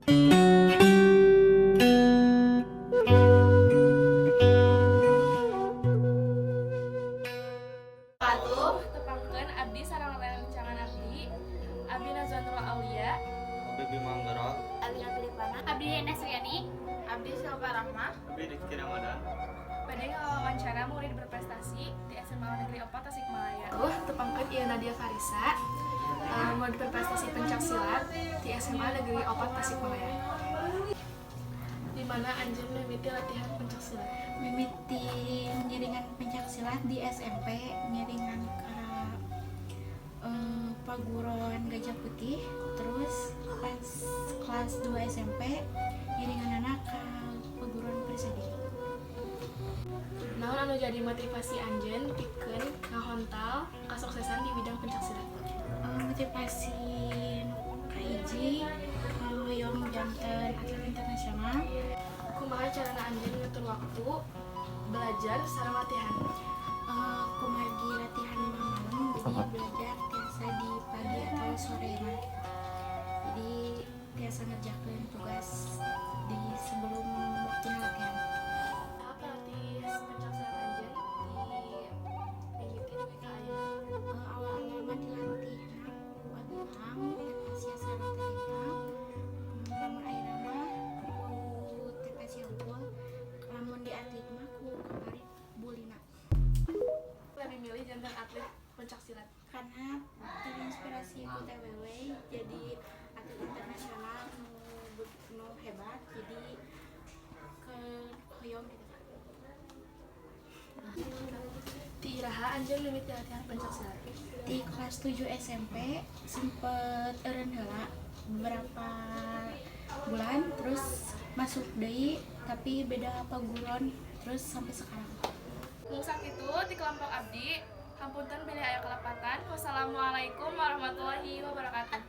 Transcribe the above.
Atuh tepangkeun abdi sareng rerencangan abdi. Abdi Nazwa Nurul Aulia. Abdi Bima Anggara. Abdi Filipana. Abdi Enda Suryani. Abdi Silva Rahma. Abdi Rizky Ramadan. Bade ngawawancara murid berprestasi di SMA Negeri 4 Tasikmalaya. Tuh, tepangkeun ieu Nadia Farisa, murid berprestasi pencak silat di SMA Negeri 4 Tasikmalaya. Di mana anjeun mimiti latihan pencak silat? Mimiti ngiringan pencak silat di SMP, ngiringan ke paguron Gajah Putih. Terus pas kelas 2 SMP ngiringan ke paguron Persedi. Naon anu jadi motivasi anjeun pikeun ngahontal kasuksesan di bidang pencak silat? Motivasi nu kahiji, hoyong janten atlet internasional. Kumaha carana anjeun ngatur waktu belajar sareng latihan? Kumargi latihan malam, jadi belajar tiasa di pagi atau sore mah, jadi tiasa ngerjakan tugas di sebelum waktu latihan. Saha pelatih pencak silat anjeun di mimiti dugi ka ayeuna? Awal-awal mah dilatih ku Abihang, TPC sareng Teh Ipang. Lamun ayeuna mah ku TPC unggul. Lamun di atlet mah ku kamari Bulina. Lebih milih janten atlet pencak silat? Karena terinspirasi ku TWW jadi atlet internasional nu hebat, jadi ke hoyong gitu kan. Ti iraha anjeun mimiti latihan pencak silat? Di kelas 7 SMP sempet eureun heula beberapa bulan, terus masuk deui tapi beda paguron, terus sampai sekarang. Mung sakitu ti kelompok abdi. Hapunten bilih aya kalepatan. Wassalamualaikum warahmatullahi wabarakatuh.